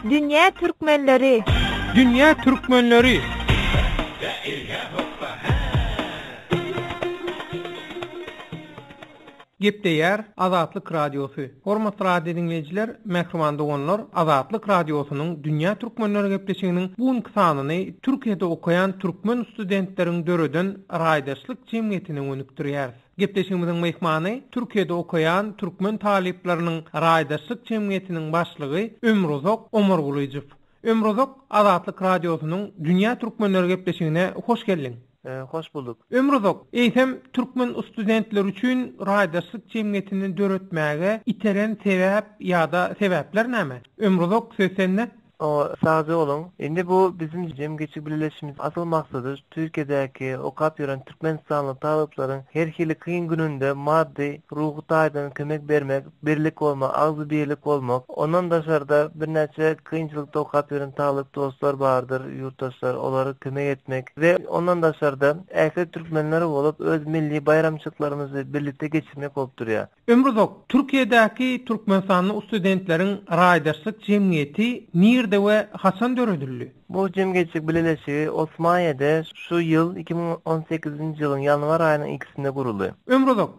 Dünýä türkmenleri! Dünýä türkmenleri! Gepleýär Azatlyk Radiosy. Hormatly radio diňleýjiler, mähriban doganlar, Azatlyk Radiosynyň Dünýä türkmenleri gepleşiginiň bu günki sanyny Türkiýede okaýan türkmen studentleriň döreden raýdaşlyk jemgyýetine gönükdirýäris. Gepleşigimiziň myhmany Türkiýede okaýan türkmen talyplarynyň raýdaşlyk jemgyýetiniň başlygy Ömruzak Omargulyjow. Ömruzak, Azatlyk Radiosynyň Dünýä türkmenleri gepleşigine hoş geldiň. Hoş bulduk. Ömruzak, eýsem türkmen studentleri üçin raýdaşlyk jemgyýetini döretmäge iteren sebäp ýa-da sebäpler näme? Ömruzak, söz sende. Oňa sagja boluň. Indi bu biziň jemgyýetçilik bileleşigimiziň asyl maksady Türkiýedäki okap ýören türkmenistanly talyplaryň her hili kyn gününde maddy, ruhy taýdan kömek bermek, birlik bolmak, agzybirlik bolmak. Ondan daşarda birnäçe kynçylykda okap ýören talyp dostlar bardyr, ýurtdaşlar, olara kömek etmek we ondan daşarda ähli türkmenler bolup öz milli baýramçylyklarymyzy birlikde geçirmek bolup durýar. Ömruzak, Türkiýedäki türkmenistanly studentleriň raýdaşlyk jemgyýeti nirde we haçan döredildi? Bu jemgyýetçilik bileleşigi Osmaniýede şu ýyl 2018-nji ýylyň ýanwar aýynyň ikisinde guruldy. Ömruzak,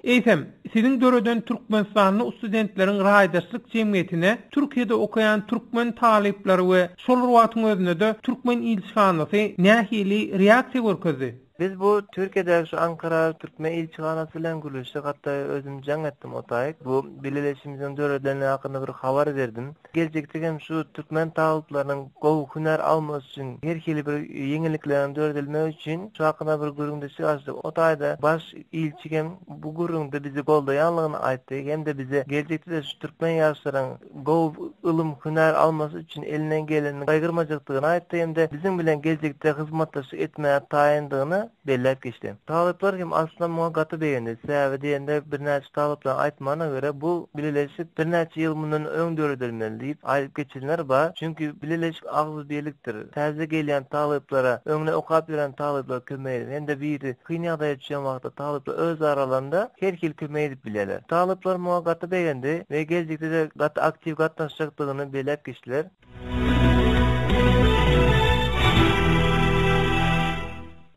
Eýsem, siziň döreden türkmenistanly studentleriň raýdaşlyk jemgyýetine Türkiýede okaýan türkmen talyplary we şol bir wagtyň özünde-de türkmen ilçihanasy nähili reaksiýa görkezdi? Biz bu Türkiýedäki şu Ankara türkmen ilçihanasy bilen gürleşdik, hatda özüm jaň etdim o taýyk. Bu bileleşigimiziň döredilendigi hakynda bir habar berdim. Geljekde hem şu türkmen talyplarynyň gowy hünär almasy üçin her hili bir ýeňillikleriň döredilmegi üçin şu hakynda bir gürrüňdeşlik açdyk. O taýda baş ilçi hem bu gürrüňde bizi goldaýanlygyny aýtdy hem-de bize geljekde-de şu türkmen ýaşlaryň gowy ylym, hünär almasy üçin elinden gelenini gaýgyrmajakdygyny aýtdy hem-de biziň bilen geljekde hyzmatdaşlyk etmäge taýyndygyny belläp geçdi. Talyplar hem aslynda muňa gaty begendi. Sebäbi diýende birnäçe talyplaryň aýtmagyna görä bu bileleşik birnäçe ýyl mundan öň döredilmeli diýip aýdyp geçenler bar. Çünki bileleşik agzybirlikdir. Täze gelýän talyplara, öňde okap ýören talyplara kömek edip hem-de biri kyn ýagdaýa düşen wagtda talyplar öz aralarynda her hili kömek edip bilýärler. Talyplar muňa gaty begendi we geljekde-de gaty aktiw gatnaşjakdygyny belläp geçdiler.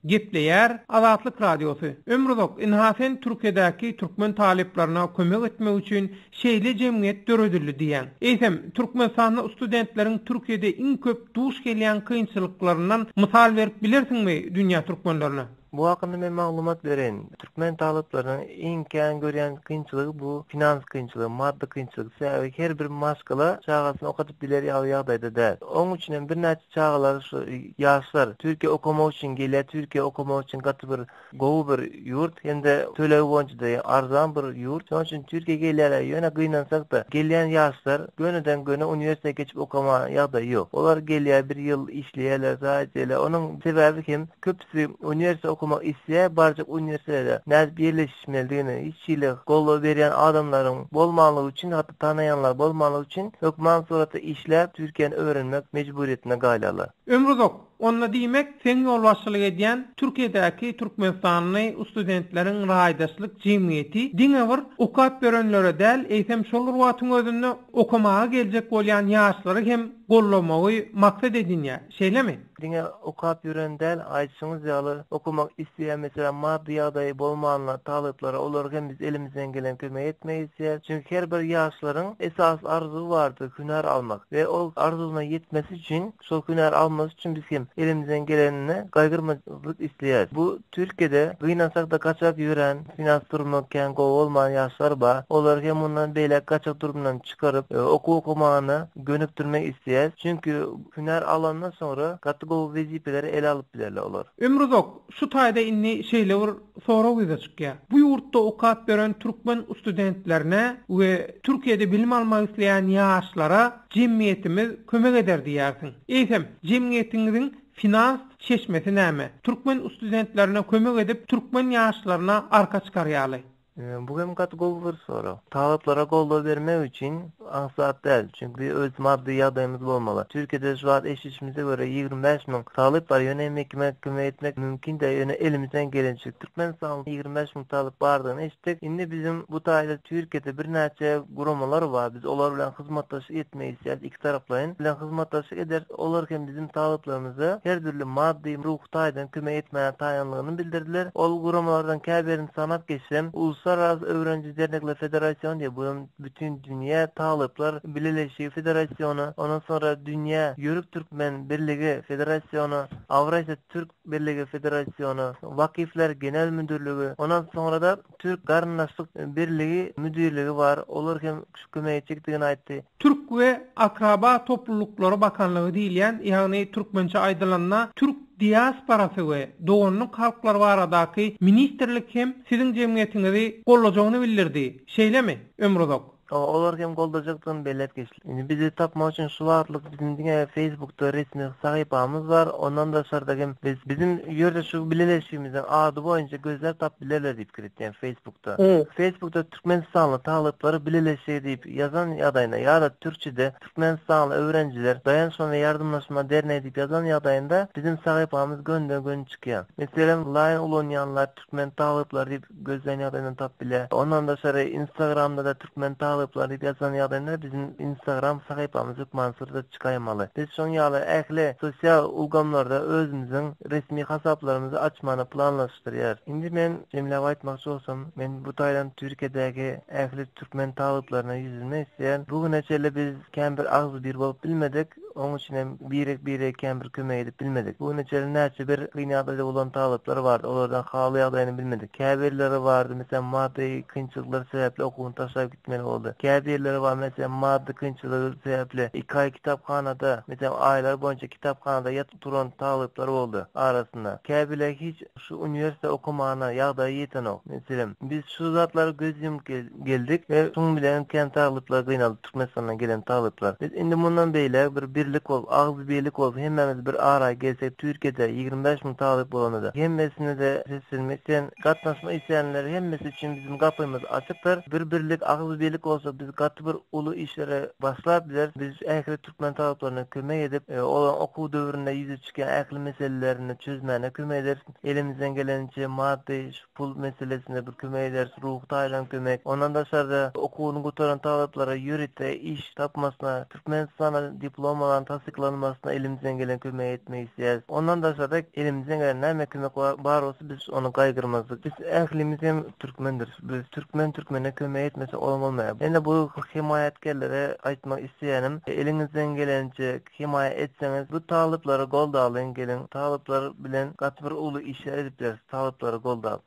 Gepleýär Azatlyk Radiosy, Ömruzak, ynha sen Türkiýedäki türkmen talyplaryna kömek etmek üçin şeýle jemgyýet döredildi diýýäň. Eýsem, Türkmenistanda studentleriň Türkiýede iň köp duş gelýän kynçylyklaryndan mysal berip bilersiňmi dünýä türkmenlerine? Bu hakynda men maglumat bereýin. Türkmen talyplarynyň iň kän görýän kynçylygy bu finans kynçylygy, maddy kynçylyk. Sebäbi her bir maşgala çagasyny okadyp biler ýaly ýagdaýda däl. Oň üçin hem birnäçe çagalar şu ýaşlar Türkiýä okamak üçin gelýär. Türkiýe okamak üçin gaty bir gowy bir ýurt hem-de tölegi boýunça-da arzan bir ýurt. Şonuň üçin Türkiýä gelýärler. Ýöne gynansak-da, gelýän ýaşlar gönüden-göni uniwersitete geçip okama ýagdaýy ýok. Olar gelýär, bir ýyl işleýärler, zaýa edýärler. Onuň sebäbi hem köpüsi uniwersitete okamak isleýär, barjak uniwersitete nädip ýerleşmelidigini hiç hili goldaw berýän adamlaryň bolmanlygy üçin, hatda tanaýanlar bolmanlygy üçin hökman suratda işläp Türkiýäni öwrenmek mejburyýetine galýarlar. Ömruzak, Onda diýmek, seň ýolbaşçylyk edýän Türkiýedäki türkmenistanly studentleriň raýdaşlyk jemgyýeti diňe bir okap ýörenlere däl, eýsem şol bir wagtyň özünde okamaga geljek bolýan ýaşlary hem goldamagy maksat edinýär, şeýlemi? Diňe okap ýören däl, aýdyşyňyz ýaly, okamak isleýän, meselem, maddy ýagdaýy bolmanlar talyplara, olara hem biz elimizden gelen kömegi etmek isleýäris. Çünki her bir ýaşlaryň esasy arzuwy bardyr, hünär almak we ol arzuwyna ýetmesi üçin, Şol hünär almasy üçin biz hem elimizden gelenini gaýgyrmazlyk isleýäris. Bu Türkiýede gynansak-da gaçak ýören, finans durumy kän gowy bolman ýaşlar bar. Olary hem mundan beýläk gaçak durumdan çykaryp, okuw okamagyna gönükdirmek isleýäris. Çünki hünär alandan soňra gaty gowy wezipeleri ele alyp bilerler olar. Ömruzak, şu taýda indi şeýle bir sorag ýüze çykýar. Bu ýurtda okap ýören türkmen studentlerine we Türkiýede bilim almak isleýän ýaşlara jemgyýetimiz kömek eder diýýärsiň. Eýsem, jemgyýetiňiziň finans çeşmesi näme? Türkmen studentlerine kömek edip, türkmen ýaşlaryna arka çykar ýaly. Bu hem gaty gowy bir sorag. Talyplara goldaw bermek üçin aňsat däl. Çünki öz maddy ýagdaýymyz bolmaly. Türkiýede şu wagt eşidişimize görä 25 müň talyp bar. Ýöne hemme kime kömek etmek mümkin däl. Ýöne elimizden gelençe Türkmenistanda 25 müň talyp bardygyny eşitdik. Indi biziň bu taýda Türkiýede birnäçe guramalar bar. Biz olar bilen hyzmatdaşlyk etmek isleýäris ikitaraplaýyn bilen hyzmatdaşlyk ederis. Olar hem biziň talyplarymyza her dürli maddy, ruhy taýdan kömek etmäge taýynlygyny bildirdiler. Ol guramalardan käbirini sanap geçsem, Uluslararası Öwrenji Dernekler Federasyony diýip, bu hem Bütindünýä talyplar bileleşigi federasyony, ondan soňra Dünýä Ýörük Türkmen birligi federasyony, Awraziýa Türk birligi federasyony, Wakyflar genel müdirligi, ondan soňra-da Türk garyndaşlyk birligi müdirligi bar, olar hem şu kömek etjekdigini aýtdy. Türk we akraba toplulyklary bakanlygy diýilýän, ýagny türkmençe aýdylanda Türk diasporasy we doganlyk halklar baradaky ministrlik hem siziň jemgyýetiňizi goldajagyny bildirdi. Şeýlemi, Ömruzak? Hawa, olar hem goldajakdygyny belläp geçdi. Indi bizi tapmak üçin şu wagtlyk biziň diňe Facebookda resmi sahypamyz bar, ondan daşarda hem biz biziň ýerde şu bileleşigimiziň ady boýunça gözläp tapyp bilerler diýip pikir etýän Facebookda. Facebookda Türkmenistanly talyplar bileleşigi diýip ýazan ýagdaýynda ýa-da türkçede Türkmenistanly öwrenjiler daýanyşma we ýardamlaşma dernegi diýip ýazan ýagdaýynda biziň sahypamyz gönden-göni çykýar. Meselem, Line ulanýanlar Türkmen talyplary diýip gözlän ýagdaýynda tapyp bilýär. Ondan daşary Instagramda-da Türkmen talyplary diýip ýazan ýagdaýynda biziň Instagram sahypamyz hökman surata çykaýmaly. Biz şoň ýaly ähli sosial ulgamlarda özümiziň resmi hasaplarymyzy açmany planlaşdyrýarys. Indi men jemläp aýtmakçy bolsam, men bu taýdan Türkiýedäki ähli türkmen talyplaryna ýüzlenmek isleýän. Bu güne çenli biz kän bir agzybir bolup bilmedik. Oň üçin hem birek-birege kän bir kömek edip bilmedik. Bu güne çenli näçe bir kyn ýagdaýda bolan talyplar bardy, olardan hal ýagdaýyny bilmedik. Käbirleri bardy, meselem, maddy kynçylyklar sebäpli okuwyny taşlap gitmeli boldy. Käbirleri bar, meselem, maddy kynçylygy sebäpli iki aý kitaphanada, meselem, aýlar boýunça kitaphanada ýatyp turan talyplar boldy arasynda. Käbirleri hiç Şu uniwersite okamana ýagdaýy ýetenok. Meselem, biz şu zatlara göz ýumup geldik we şuň bilen kän talyplar gynaldy, Türkmenistandan gelen talyplar. Biz indi mundan beýläk bir birlik bolup, agzybirlik bolup hemmämiz bir ara gelsek Türkiýede 25 müň talyp bolanda-da hemmesine-de seslenmek isleýän, gatnaşmak isleýänler hemmesi üçin biziň gapymyz açykdyr. Bir birlik, agzybirlik bolsa biz gaty bir uly işlere başlap bileris. Biz ähli türkmen talyplaryna kömek edip, olaryň okuw döwründe ýüze çykýan ähli meselelerini çözmäne kömek ederis. Elimizden geleniçe maddy, şu pul meselesinde bir kömek ederis, ruhy taýdan kömek. Ondan daşarda okuwyny gutaran talyplara ýörite iş tapmasyna, Türkmenistanda diplomalaryň tassyklanmasyna elimizden gelen kömegi etmek isleýäris. Ondan daşarda elimizden gelen näme kömek bar bolsa biz ony gaýgyrmazdyk. Biz ählimiz hem türkmendiris. Biz türkmen türkmene kömek etmese olam bolmaýar. Indi bu hemaýatkärlere aýtmak isleýänim, eliňizden geleniçe hemaýat etseňiz bu talyplary goldalyň geliň talyplar bilen gaty bir uly işler edip bileris talyplary goldap.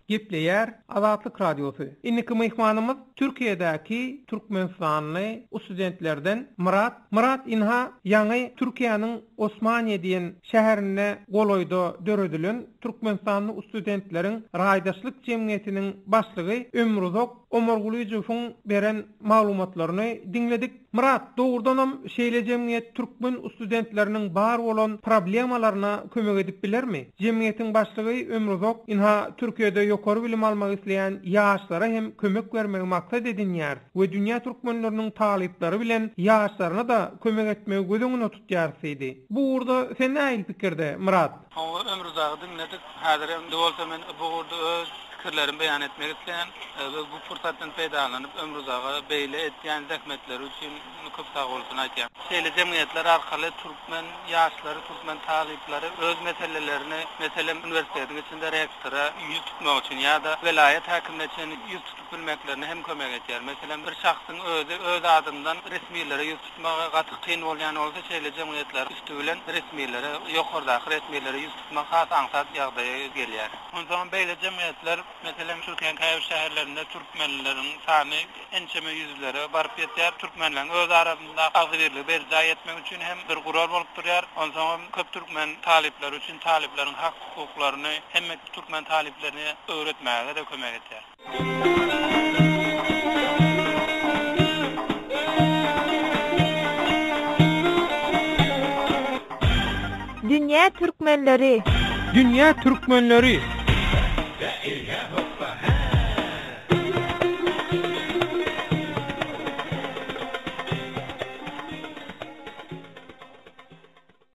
Gepleýär Azatlyk Radiosy. Indiki myhmanymyz Türkiýedäki türkmenistanly ustudentlerden Myrat. Myrat ynha ýaňy Türkiýäniň Osmaniýe diýen şäherinde golaýda döredilen türkmenistanly ustudentleriň raýdaşlyk jemgyýetiniň başlygy Ömruzak Omargulyjowyň beren maglumatlaryny diňledik. Myrat, dogrudanam şeýle jemgyýet türkmen ustudentleriniň bar bolan problemalaryna kömek edip bilermi? Jemgyýetiň başlygy Ömruzak, ynha, Türkiýede ýokary bilim almak isleýän ýaşlara hem kömek bermegi maksat edinýäris we dünýä türkmenleriniň talyplary bilen ýaşlaryna-da kömek etmegi göz öňünde tutýarys diýdi. Bu ugurda sen nähili pikirde, Myrat? Hawa, Ömruzagy diňledik. Häzir indi bolsa men bu ugurda öz pikirlerimi beýan etmek isleýän we bu pursatdan peýdalanyp Ömruzaga beýle edýän zähmetleri üçin köp sagbolsun aýdýan. Şeýle jemgyýetler arkaly türkmen ýaşlary, türkmen talyplary öz meselelerini, meselem, uniwersitetiň içinde rektora ýüz tutmak üçin ýa-da welaýat häkimine çenli ýüz tutup bilmeklerine hem kömek edýär. Meselem, bir şahsyň özi öz adyndan resmilere ýüz tutmagy gaty kyn bolýan bolsa, şeýle jemgyýetler üsti bilen resmilere, ýokardaky resmilere ýüz tutmak has aňsat ýagdaýa gelýär. Onsoňam beýle jemgyýetler, meselem, Türkiýäniň käbir şäherlerinde türkmenleriň sany ençeme ýüzlere baryp ýetýär. Türkmenleriň öz arasynda agzybirligi berjaý etmek üçin hem bir gural bolup durýar. Onsoňam köp türkmen talyplary üçin talyplaryň hak-hukuklaryny hemme türkmen talyplaryna öwretmäge-de kömek edýär. Dünýä türkmenleri! Dünýä türkmenleri!